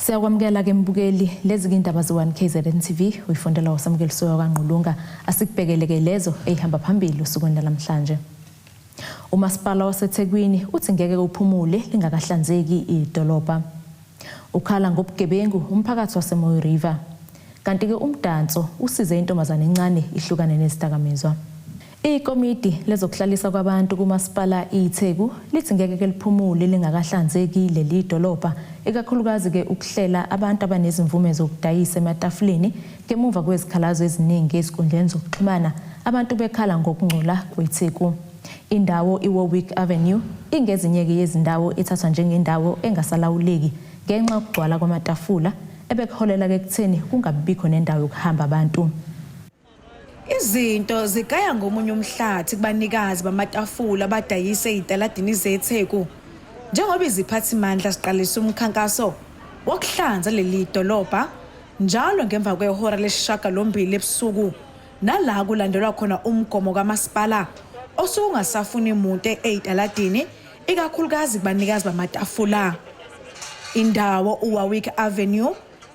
Siyakwamukela ke mbukeli, lezi indaba ze-1 KZN TV, uyifundela uSamukelisoyo kaNgqulunga. Asikubhekele ke lezo eyihamba phambili usukwini namhlanje. Umasipala waseThekwini uthi ngeke uphumule lingakahlanzeki idolobha. Ukhala ngobugebengu umphakathi waseMooi River. Kanti-ke umdanso usize intombazane encane ihlukane nezidakamizwa. Ikomidi lezokuhlalisa kwabantu kumasipala iTheku lithi ngeke ke liphumule lingakahlanzeki leli dolobha, ikakhulukazi ke ukuhlela abantu abanezimvume zokudayisa ematafuleni ngemuva kwezikhalazo eziningi ezinkundleni zokuxhumana, abantu bekhala ngokungcola kweTheku. Indawo iWarwick Avenue ingezinye-ke yezindawo ethathwa njengendawo engasalawuleki ngenxa yokugcwala kwamatafula ebekuholela-ke ekutheni kungabibikho nendawo yokuhamba abantu. Izinto zigaya ngomunye umhlathi kubanikazi bamatafula abadayisa ezitaladini zeTheku njengoba iziphathimandla ziqalisa umkhankaso wokuhlanza leli dolobha njalo ngemva kwehora lesishiyagalombili ebusuku, nala kulandelwa khona umgomo kamasipala osuke ungasafuni muntu ezitaladini, ikakhulukazi kubanikazi bamatafula. Indawo uWarwick Avenue,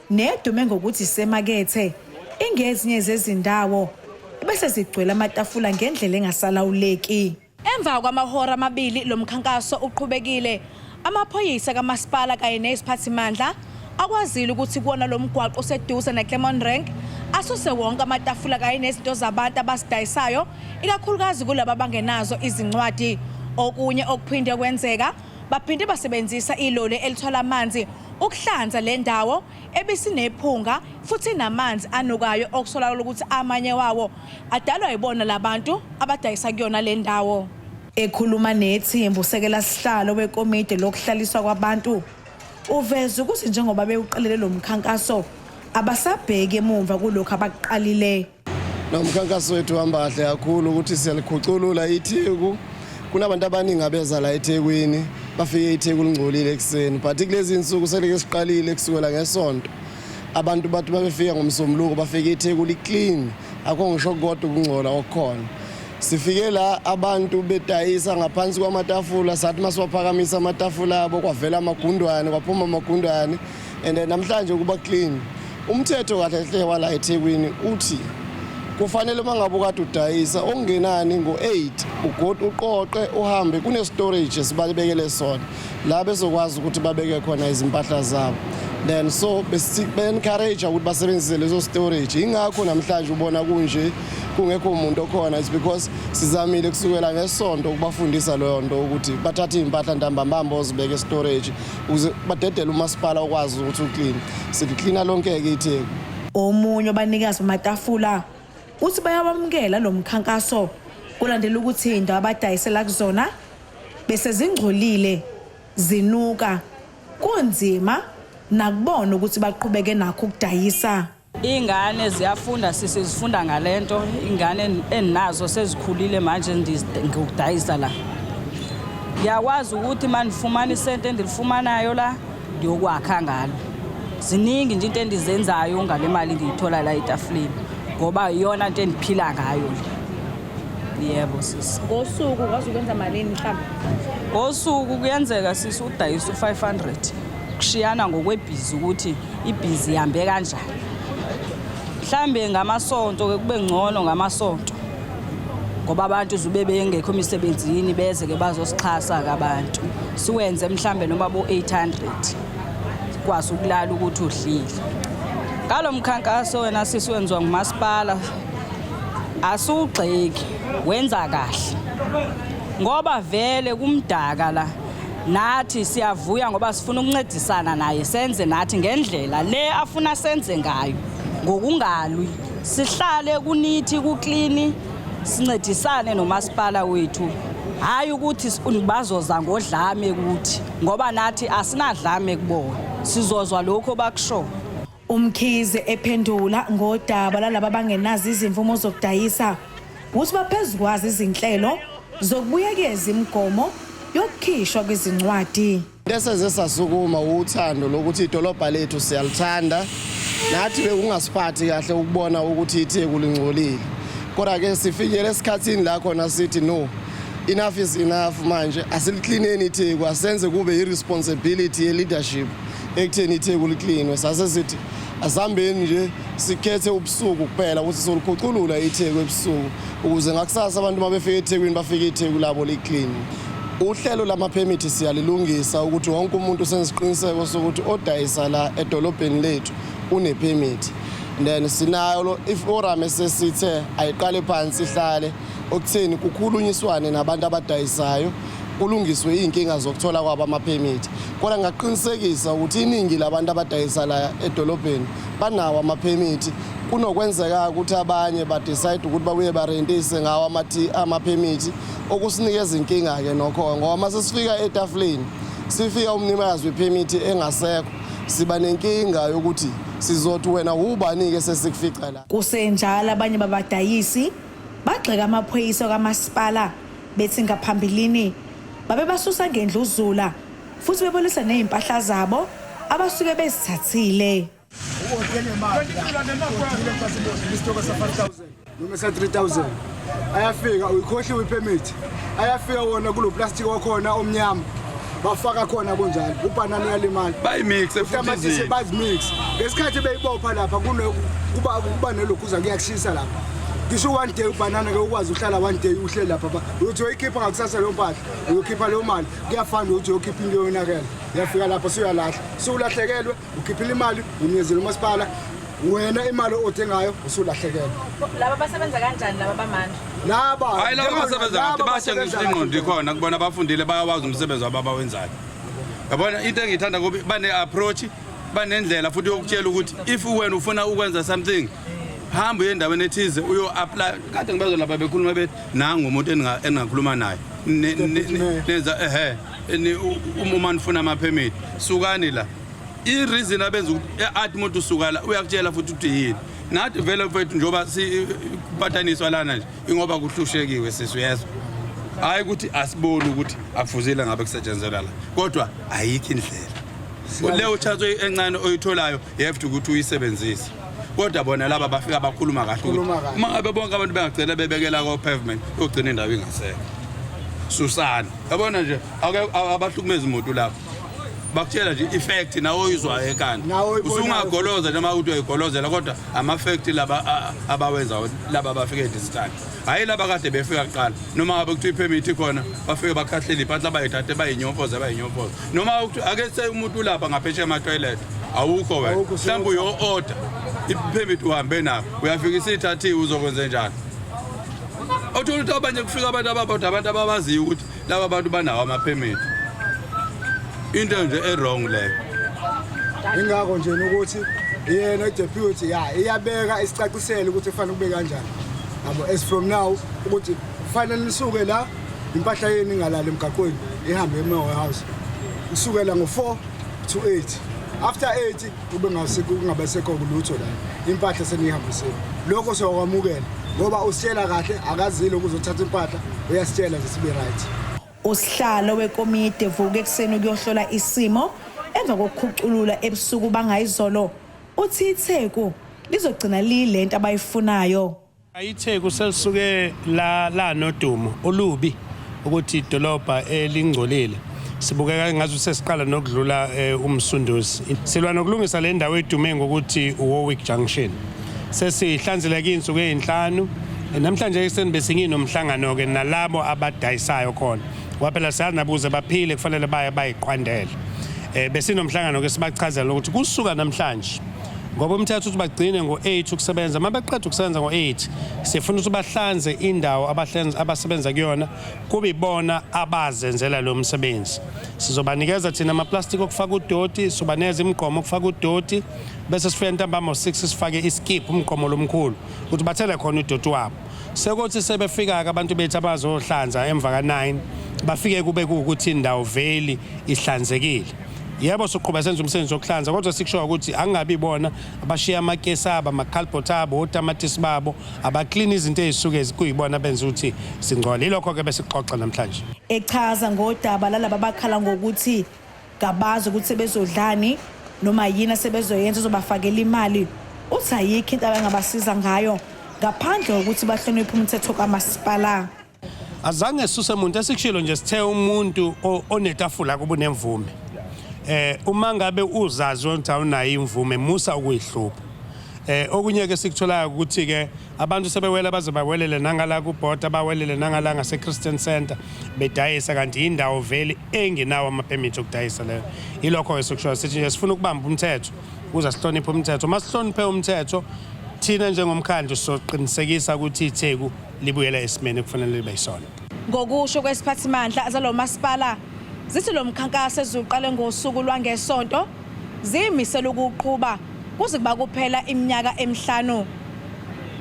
nedume ngokuthi isemakethe, ingezinye zezindawo bese zigcwele amatafula ngendlela engasalawuleki. Emva kwamahora amabili lo mkhankaso uqhubekile, amaphoyisa kamasipala kanye neziphathimandla akwazile ukuthi kuwona lo mgwaqo oseduze neClermont Rank asuse wonke amatafula kanye nezinto zabantu abasidayisayo, ikakhulukazi kulabo abangenazo izincwadi. Okunye okuphinde kwenzeka, baphinde basebenzisa iloli elithwala amanzi ukuhlanza le ndawo ebisinephunga futhi namanzi anukayo, okusolakala ukuthi amanye wawo adalwa yibona labantu abadayisa kuyona le ndawo. Ekhuluma nethimba, usekela sihlalo wekomidi lokuhlaliswa kwabantu uveze ukuthi njengoba bewuqalile lo mkhankaso, abasabheki emumva kulokhu abakuqalile. Nomkhankaso wethu uhamba kahle kakhulu, ukuthi siyalikhuculula iTheku. Kunabantu abaningi abeza la eThekwini, bafike iTheku lingcolile ekuseni, but kulezi insuku selike siqalile kusukela ngeSonto, abantu bathi babefika ngoMsombuluko bafike iTheku li-clean, akho ngisho kodwa ukungcola okukhona. Sifike la abantu bedayisa ngaphansi kwamatafula, sathi masiwaphakamisa amatafula abo kwavela amagundwane, kwaphuma amagundwane, and then namhlanje kuba clean. Umthetho kahle hle wala eThekwini uthi kufanele uma ngabe ukade udayisa okungenani ngo-8 ugodi uqoqe uhambe kune-storage esibalibekele sona la bezokwazi ukuthi babeke khona izimpahla zabo. Then so be-encourage ukuthi basebenzise lezo storage. Ingakho namhlanje ubona kunje kungekho umuntu okhona, it's because sizamile kusukela ngeSonto ukubafundisa leyo nto, ukuthi bathathe iy'mpahla ntambambamba ozibeke e-storage ukuze badedele umasipala ukwazi ukuthi uclean. Siliklina lonke-ke iTheku. Omunye wabanikazi bamatafula uthi bayawamukela lo mkhankaso kulandela ukuthi indawo abadayisela kuzona bese zingcolile, zinuka, kunzima nakubona ukuthi baqhubeke nakho ukudayisa. Iy'ngane ziyafunda sisi, zifunda ngalento. Ingane endinazo sezikhulile manje ngokudayisa la. Ngiyakwazi ukuthi uma ndifumana isenti endilifumanayo la, ndiyokwakha ngalo. Ziningi nje into endizenzayo ngale mali ndiyithola la etafuleni, ngoba iyona nto endiphila ngayo le. Yebo sisi. Ngosuku ukwazi ukwenza malini mhlawumbe? Ngosuku kuyenzeka sisi udayisa u-500, kushiyana ngokwebhizi ukuthi ibhizi ihambe kanjani. Mhlambe ngamasonto ke kube ngcono, ngamasonto ngoba abantu zube bengekho emisebenzini, beze ke bazosixhasa ke abantu, siwenze mhlambe noma bo 800, kwazi ukulala ukuthi udlile. Ngalo mkhankaso wena sisi wenziwa ngumasipala, asiwugxeki, wenza kahle ngoba vele kumdaka la. Nathi siyavuya ngoba sifuna ukuncedisana naye, senze nathi ngendlela le afuna senze ngayo, ngokungalwi, sihlale kunithi kuklini, sincedisane nomasipala wethu. Hayi ukuthi bazoza ngodlame kuthi, ngoba nathi asinadlame kubona, sizozwa lokho bakusho. UMkhize ephendula ngodaba lalaba abangenazo izimvumo zokudayisa, uthi baphezu kwazo izinhlelo zokubuyekeza imigomo yokukhishwa kwezincwadi. Eseze sasukuma uthando lokuthi idolobha lethu siyalithanda, nathi bekungasiphathi kahle ukubona ukuthi iTheku lingcolile. Kodwa-ke sifikele esikhathini la khona sithi no, enough is enough, manje asiliklineni iTheku, asenze kube i-responsibility ye-leadership. ekutheni iTheku liklinwe. Sase sithi asihambeni nje sikhethe ubusuku kuphela ukuthi solikhuculula iTheku ebusuku ukuze ngakusasa abantu uma befika eThekwini bafike iTheku labo li-clean. Uhlelo lamaphemithi siyalilungisa ukuthi wonke umuntu senze isiqiniseko sokuthi odayisa la edolobheni lethu unephemithi. Then sinayo lo iforum esesithe ayiqale phansi ihlale okutheni kukhulunyiswane nabantu abadayisayo kulungiswe iy'nkinga zokuthola kwabo amaphemithi. Kodwa ngingaqinisekisa ukuthi iningi labantu abadayisa la edolobheni banawo amaphemithi. Kunokwenzeka ukuthi abanye ba-decide ukuthi babuye barentise ngawo amaphemithi, okusinikeza inkinga-ke nokho ngoba uma sesifika etafuleni sifika umnikazi wephemithi engasekho, siba nenkinga yokuthi sizothi wena wubani-ke sesikufica la. Kusenjalo abanye babadayisi bagxeka amaphoyisa kamasipala bethi ngaphambilini babebasusa ngendluzula futhi bebolisa nezimpahla zabo abasuke bezithathile. Isitoko sa-5000 noma sa-3000 ayafika, uyikhohliwe ipermit, ayafika wona kulo plastic wakhona omnyama, bafaka khona kunjalo, ubhanana uyalimala. Bayimixe futhi. Utamatisi. Izinto Bazimix ngesikhathi beyibopha lapha kuba nelokhuza, kuyakushisa lapha. Ngisho one day ubhanana ke ukwazi uhlala one day uhleli lapha ba uyothi uyoyikhipha ngakusasa leyo mpahla, uyokhipha leyo mali, kuyafana ukuthi uyokhipha into yonakele. Uyafika lapha suyalahla, sewulahlekelwe, ukhiphile imali, unikezele umasipala wena imali othengayo, usulahlekelwe. Laba basebenza kanjani laba bamanje? Laba Hayi, laba basebenza kahle. Laba Batshengisa basebenza ingqondo kahle. ikhona kubona, bafundile, bayawazi umsebenzi wabo abawenzayo. Yabona into engiyithanda kubi, bane-approach, banendlela futhi yokutshela ukuthi if wena ufuna ukwenza something, hamba uye endaweni ethize uyo-apply. Kade ngibezwa lapha bekhuluma bethi nangu umuntu engingakhuluma naye. Nenza ehe uma nifuna amaphemithi sukani la. I-reason abenza ukuthi athi umuntu usuka la, uyakutshela futhi ukuthi yini. Nathi vele mfethu, njengoba sipathaniswa lana nje, ingoba kuhlushekiwe sisi, uyezwa? Hhayi ukuthi asiboni ukuthi akufuzile ngabe kusetshenzelwa la, kodwa ayikho indlela. Leyo chance encane oyitholayo, you have to ukuthi uyisebenzise. Kodwa bona laba bafika bakhuluma kahle ukuthi Khuluma kahle. uma ngabe bonke abantu bengagcina bebekela ko-pavement, yogcina indawo ingasekho. Susana, yabona nje, abahlukumezi muntu lapho, bakutshela nje i-fact nawe oyizwayo ekhanda. Nawe oyibonayo. Usungagoloza noma uthi uyayigolozela, kodwa ama-fact laba abawenzayo laba bafike this time, hhayi laba kade befika kuqala. Noma ngabe kuthiwa iphemithi ikhona, bafike bakhahlela impahla, bayithathe, bayinyomfoze, bayinyofoze. Noma kuthiwa ake se umuntu ulapha ngaphesheya ematoyilethe, awukho wena. Awukho. Mhlawumbe uyo-order, iphemithi uhambe nayo, uyafika isithathiwe, uzokwenze njani? Uthola ukuthi abanye kufika abantu ababodwa, abantu ababaziyo ukuthi laba bantu banawo amaphemithi. Into nje e-wrong leyo. Ingakho nje ukuthi yena i-deputy ya iyabeka isicaciselo ukuthi kufanele kube kanjani, yabo, as from now ukuthi kufanele nisuke la, impahla yenu ingalali emgaqweni, ihambe ema-warehouse kusukela ngo-4 to 8. After 8 kube kungabe sekho lutho la, impahla seniyihambisile. Lokho siyakwamukela ngoba usitshela kahle, akazile ukuzothatha impahla, uyasitshela nje sibe right. Usihlalo wekomiti evuke ekuseni ukuyohlola isimo emva kokukhuculula ebusuku bangayizolo uthi iTheku lizogcina liyilento abayifunayo. ITheku selisuke la nodumo olubi ukuthi idolobha elingcolile. Sibukeka ngathi sesiqala nokudlula uMsunduzi. Silwa nokulungisa le ndawo edume ngokuthi uWarwick Junction. Sesihlanzile insuku ezinhlanu. Namhlanje ekuseni besinginomhlangano ke nalabo abadayisayo khona. Ngoba phela siyazi nabo ukuze baphile kufanele baye bayiqwandele. Besinomhlangano ke sibachazela ukuthi kusuka namhlanje, ngoba umthetho uthi bagcine ngo-8 ukusebenza, uma beqeda ukusebenza ngo-8 sifuna ukuthi bahlanze indawo abasebenza kuyona, kube ibona abazenzela lo msebenzi. Sizobanikeza thina amaplastiki okufaka udoti, sizobanikeza imigqomo okufaka udoti, bese sifika ntambama ngo-6 sifake iskip, umgqomo lomkhulu, ukuthi bathele khona udoti wabo. Sekuthi sebefika-ke abantu bethu abazohlanza emva ka-9, bafike kube kuwukuthi indawo veli ihlanzekile. Yebo, siqhubeka senza umsebenzi wokuhlanza, kodwa sikusho ukuthi angabi bona abashiya amakesi abo, amakhalibhothi abo, otamatisi babo, abaklini izinto ey'suke kuyibona benza ukuthi singcole. Yilokho-ke besikuxoxa namhlanje. Echaza ngodaba lalaba bakhala ngokuthi kabazi ukuthi sebezodlani noma yini asebezoyenza ezobafakela imali, uthi ayikho into abangabasiza ngayo ngaphandle kokuthi bahloniphe umthetho kamasipala. Azange sisuse muntu. Esikushilo nje sithe umuntu onetafula kuba unemvume. Uma ngabe uzazi ukuthi awunayo imvume, musa ukuyihlupha. Okunye ke sikutholayo ukuthi ke abantu sebewela baze bawelele nangala kubhoda, bawelele nangala ngase Christian Center bedayisa, kanti indawo vele engenawo ama-permit okudayisa leyo. Yilokho ke sikushoyo, sithi nje sifuna ukubamba umthetho ukuze sihloniphe umthetho. Uma sihloniphe umthetho, thina njengomkhandlu sizoqinisekisa ukuthi iTheku libuyela esimeni ekufanele libe yisona. Ngokusho kwesiphathimandla zalo masipala, zithi lo mkhankaso ezuqale ngosuku lwangesonto ziyimisela ukuqhuba kuze kuba kuphela iminyaka emihlanu.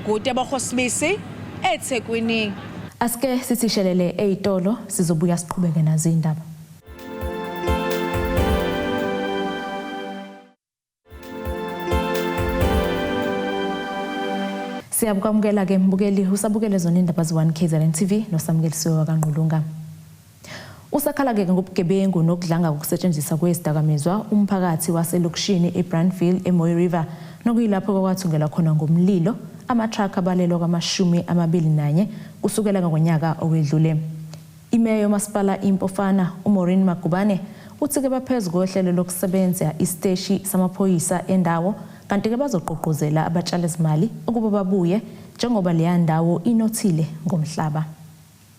Ngutebogo Sibisi, eThekwini. Asike sithi shelele ey'tolo, sizobuya siqhubeke nazo iy'ndaba. Siyakwamukela ke mbukeli, usabukele zona indaba ze-1 KZN TV nosamukelisiwe wakaNgqulunga. Usakhala ke ngobugebengu nokudlanga kokusetshenziswa kwezidakamizwa umphakathi waselokishini eBrandville eMooi River, nokuyilapho okwathungelwa khona ngomlilo ama-truck abalelwa kwama-21 kusukela ngonyaka owedlule. Imeya yomasipala iMpofana uMaureen Magubane uthi-ke baphezu kohlelo lokusebenza isiteshi samaphoyisa endawo, kanti-ke bazogqugquzela abatshalizimali ukuba babuye njengoba leya ndawo inothile ngomhlaba.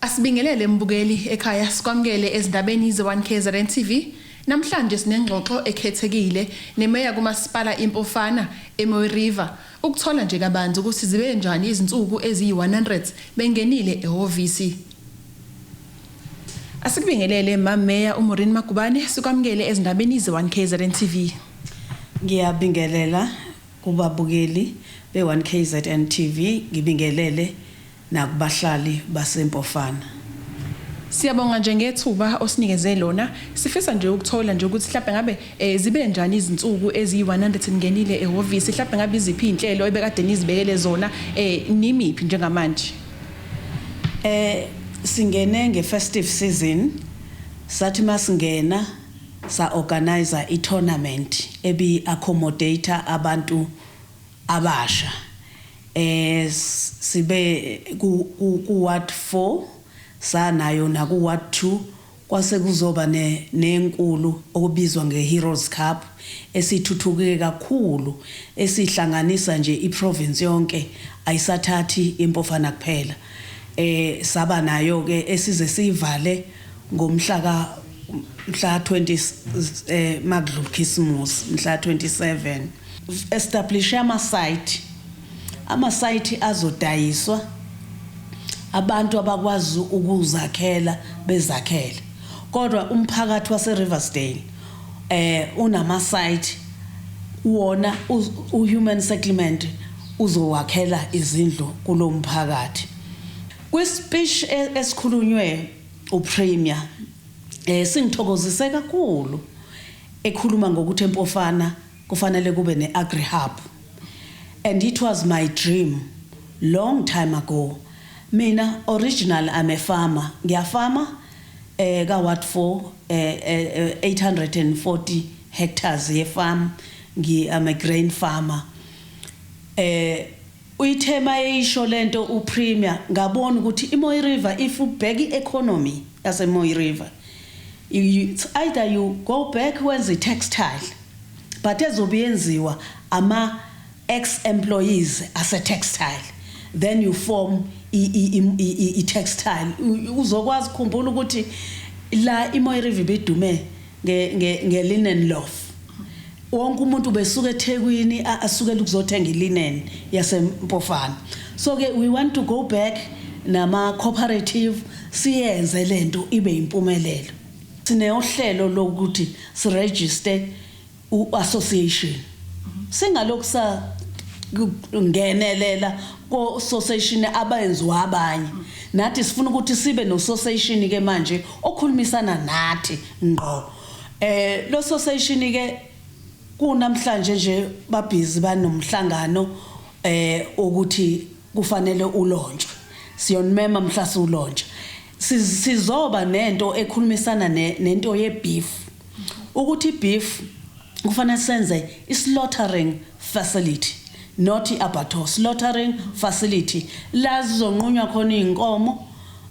Asibingelele mbukeli ekhaya, sikwamukele ezindabeni ze-1 KZN TV. Namhlanje sinengxoxo ekhethekile nemeya kumasipala iMpofana eMooi River ukuthola nje kabanzi ukuthi zibe njani izinsuku eziyi-100 bengenile ehhovisi. Asikubingelele mameya uMaureen Magubane, sikwamukele ezindabeni ze-1 KZN TV. Ngiyabingelela kubabukeli be-1 KZN TV, ngibingelele nakubahlali baseMpofana. Siyabonga nje ngethuba osinikeze lona. Sifisa nje ukuthola nje ukuthi mhlawumbe ngabe zibe njani izinsuku eziyi-100 ningenile ehhovisi, mhlawumbe ngabe iziphi iy'nhlelo ebekade nizibekele zona, nimiphi njengamanje? Singene nge-festive season, sathi masingena sa-organize i-tournament ebi-accommodate abantu abasha. Sibe ku ward 4, sanayo na ku ward 2, kwase kuzoba nenkulu okubizwa nge-Heroes Cup esithuthuke kakhulu, esihlanganisa nje iprovince yonke, ayisathathi iMpofana kuphela. Saba nayo ke esize sivale ngomhla ka mhla 20 makudlula Christmas, mhla 27. Establish ama site azodayiswa, abantu abakwazi ukuzakhela bezakhele, kodwa umphakathi wase Riversdale unama site wona, uhuman settlement uzowakhela izindlu kulomphakathi. Kwi-speech esikhulunywe uPremier, singithokozise kakhulu ekhuluma ngokuthi eMpofana kufanele kube ne-agri hub, and it was my dream long time ago. Mina original I'm a farmer, ngiyafama ka ward 4, 840 hectares ye farm, ngi I'm a grain farmer. Uyithema eyisho lento uPremier, ngabona ukuthi iMooi River, if ubheka i-economy yaseMooi River, it's either you go back wenze textile, but ezobe yenziwa ama ex employees ase textile, then you form i textile. Uzokwazi ukukhumbula ukuthi la iMooi River bedume nge linen loaf, wonke umuntu besuka eThekwini asukela ukuzothenga ilinen yaseMpofana. So ke we want to go back nama cooperative, siyenze lento ibe impumelelo. Sineyohlelo lokuthi siregister u-association, singalokhu sa ngenelela ko association abenziwa abanye. Nathi sifuna ukuthi sibe no association ke manje okhulumisana nathi ngqo. Lo association ke kunamhlanje nje babhizi banomhlangano ukuthi kufanele ulaunchwe, siyonimema mhla siwulaunch. Sizoba nento ekhulumisana nento ye-beef, ukuthi beef kufanele senze i-slaughtering facility, not i-abattoir, slaughtering facility la zizonqunywa khona iy'nkomo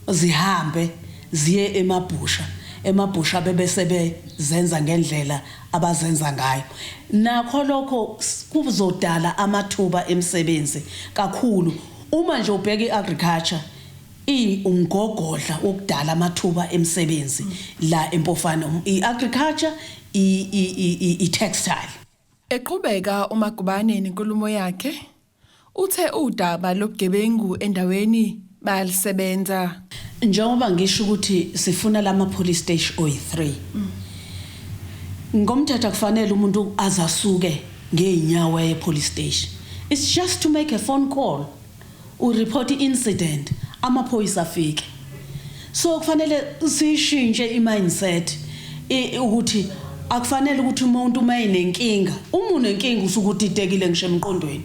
zihambe ziye emabhusha. emabhusha bebese bezenza ngendlela abazenza ngayo. Nakho lokho kuzodala amathuba emisebenzi kakhulu. Uma nje ubheka iagriculture, umgogodla wokudala amathuba emisebenzi la eMpofana, iagriculture, i-textile. Eqhubeka uMagubane nenkulumo yakhe, uthe udaba lobugebengu endaweni bayalisebenza. Njengoba ngisho ukuthi sifuna lama police station oyi3, ngomthetho kufanele umuntu azasuke ngeenyawo e police station. It's just to make a phone call, ureport incident, amaphoyisa afike. So kufanele sishintshe i-mindset ukuthi akufanele ukuthi umuntu uma enenkinga, uma unenkinga usuke udidekile ngisho emqondweni.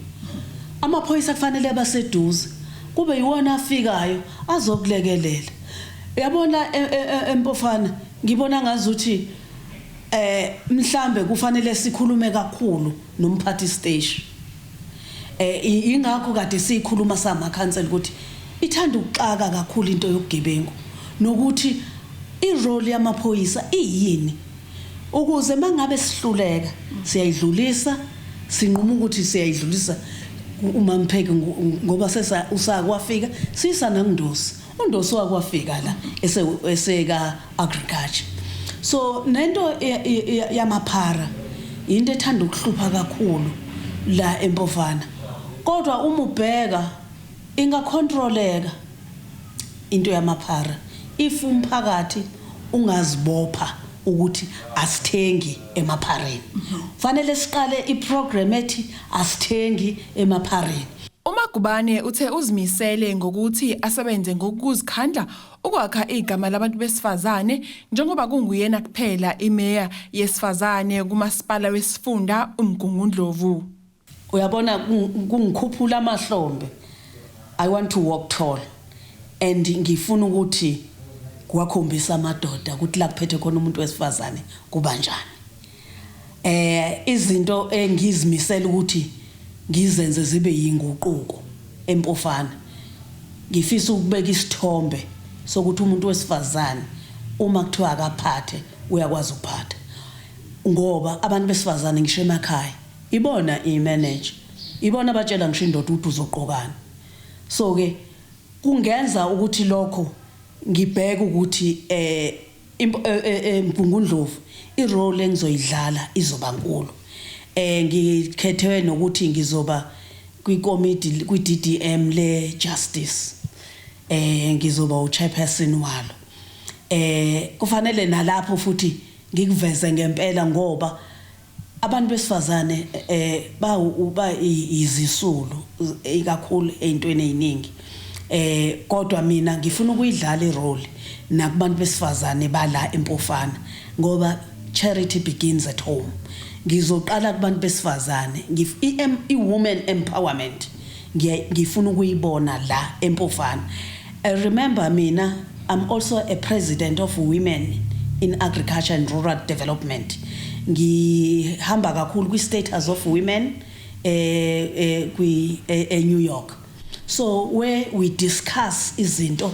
Amaphoyisa kufanele abaseduze, kube yiwona afikayo azokulekelela. Uyabona, eMpofana ngibona ngazuthi mhlambe kufanele sikhulume kakhulu nomphathi station. Ingakho kade sikhuluma samakhansela ukuthi ithanda ukuxaka kakhulu into yobugebengu, nokuthi irole yamaphoyisa iyini, ukuze mangabe sihluleka siyayidlulisa, sinquma ukuthi siyayidlulisa umampheki, ngoba sesa usakwafika sisa nangundosi, undosi wakwafika la eseka agriculture. So nento yamaphara into ethanda ukuhlupha kakhulu la eMpofana, kodwa uma ubheka ingacontroleka into yamaphara if umphakathi ungazibopha ukuthi asithengi emaphareni. Fanele siqale iprogram ethi asithengi emaphareni. UMagubane uthe uzimisele ngokuthi asebenze ngokuzikhandla ukwakha igama labantu besifazane, njengoba kunguyena kuphela imeya yesifazane kumasipala wesifunda uMgungundlovu. Uyabona, kungikhuphula amahlombe. I want to walk tall and ngifuna ukuthi kuwakhombisa amadoda ukuthi la kuphethe khona umuntu wesifazane kuba njani. Izinto engizimisela ukuthi ngizenze zibe yinguquko eMpofana, ngifisa ukubeka isithombe sokuthi umuntu wesifazane uma kuthiwa akaphathe uyakwazi ukuphatha, ngoba abantu besifazane ngisho emakhaya ibona i-manager, ibona abatshela ngisho indoda ukuthi uzoqokana. So ke kungenza ukuthi lokho ngibheke ukuthi Mgungundlovu irole engizoyidlala izoba nkulu. Ngikhethewe nokuthi ngizoba kwikomiti kwi-DDM le justice, ngizoba uchairperson walo. Kufanele nalapho futhi ngikuveze ngempela, ngoba abantu besifazane ba uba izisulu ikakhulu ezintweni eziningi, kodwa mina ngifuna ukuyidlala irole nakubantu besifazane bala eMpofana, ngoba charity begins at home. Ngizoqala kubantu besifazane. I-women empowerment ngifuna ukuyibona la eMpofana. Remember, mina I'm also a president of Women in Agriculture and Rural Development. Ngihamba kakhulu kwi Status of Women kwi New York, so where we discuss izinto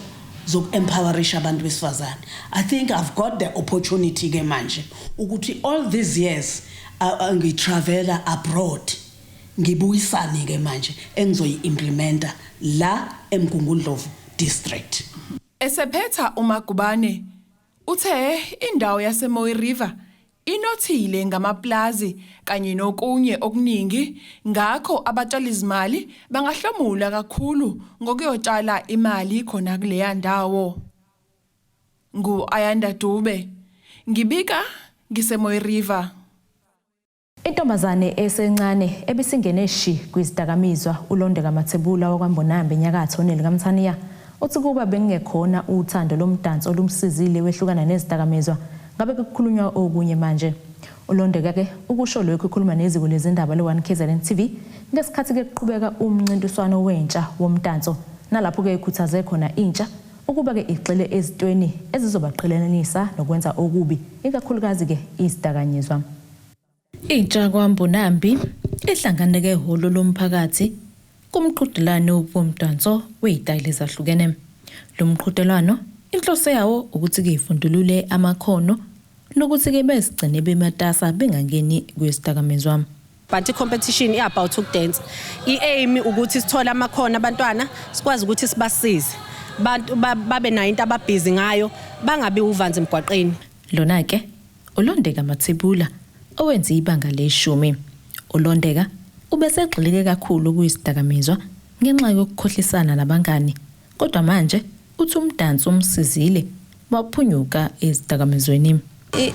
zoku-empowerisha abantu besifazane. I think I've got the opportunity ke manje ukuthi all these years ngitravela abroad, ngibuyisane ke manje engizoyi-implementa la eMgungundlovu District. Esephetha uMagubane uthe indawo yaseMooi River inothile ngamaplazi kanye nokunye okuningi, ngakho abatshalizimali bangahlomula kakhulu ngokuyotshala imali khona kuleya ndawo. Ngu-Ayanda Dube, ngibika ngiseMooi River. Intombazane esencane ebisingene shi kwizidakamizwa, uLondeka Mathebula wakwaMbonambi enyakatho nelikamthaniya, uthi kuba bengekhona uthando lomdanso olumsizile wehlukana nezidakamizwa, ngabe kukhulunywa okunye manje. uLondeka ke ukusho lokhu ekhuluma neziko lezindaba le-1 KZN TV ngesikhathi ke kuqhubeka umncintiswano wentsha womdanso, nalapho ke ikhuthaze khona intsha ukuba ke igxile ezintweni ezizobaqhelanisa nokwenza okubi, ikakhulukazi ke izidakamizwa. Intsha kwaMbonambi ehlanganeke ehholo lomphakathi kumqhudelwano womdanso wezitayile ezahlukene. Lo mqhudelwano Inhloso yawo ukuthi-ke ivundulule amakhono nokuthi-ke bezigcine bematasa bengangeni kwezidakamizwa. But i-competition i-about ukudansa. I-aim ukuthi sithole amakhono abantwana, sikwazi ukuthi sibasize bantu babe nayo into ababhizi ngayo, bangabi uvanzi emgwaqeni. Lona-ke uLondeka Mathebula owenze ibanga leshumi. ULondeka ubesegxilike kakhulu kuyisidakamizwa ngenxa yokukhohlisana nabangani, kodwa manje uthi umdanso umsizile waphunyuka ezidakamizweni.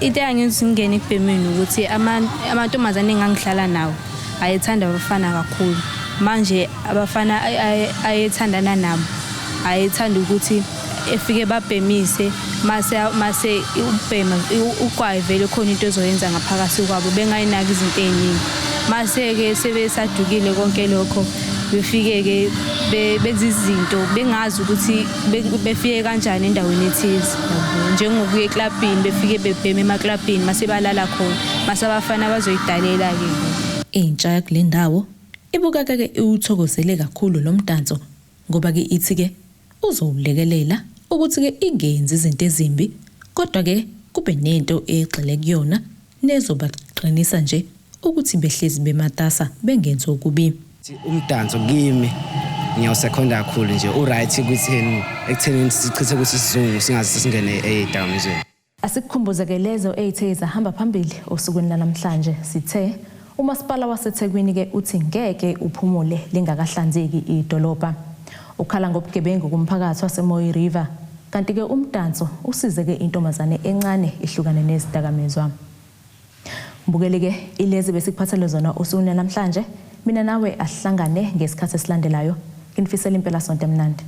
Into eyangenza ngingene ekubhemeni ukuthi amantombazane engangihlala nawo ayethanda abafana kakhulu. Manje abafana ayethandana nabo ayethanda ukuthi efike babhemise, mase ukubhema ugwayi vele khona into ezoyenza ngaphakathi kwabo, bengayinaki izinto ey'ningi. Mase-ke sebesadukile konke lokho, befike-ke benza izinto bengazi ukuthi befike kanjani endaweni ethize, yabo, njengokuya eklabhini, befike bebheme emaklabhini, mase balala khona, mase abafana bazoyidalela-ke. Intsha yakule ndawo ibukeka-ke iwuthokozele kakhulu lo mdanso, ngoba-ke ithi-ke uzowulekelela ukuthi-ke ingenzi izinto ezimbi, kodwa-ke kube nento egxile kuyona nezobaqinisa nje ukuthi behlezi bematasa bengenzi okubi. Umdanso kimi ngiyawusekhonda kakhulu nje, u-right ekutheni ekuthenini sichithe ukuthi isizungu singaze singene ey'dakamizweni. Asikukhumbuze-ke lezo ey'the zahamba phambili osukwini lanamhlanje. Sithe umasipala waseThekwini-ke uthi ngeke uphumule lingakahlanzeki idolobha. Ukhala ngobugebengu kumphakathi waseMooi River, kanti-ke umdanso usize-ke intombazane encane ihlukane nezidakamizwa. Mbukeli-ke, ilezi besikuphathele zona osukwini namhlanje. Mina nawe asihlangane ngesikhathi esilandelayo. Nginifisela impelasonto emnandi.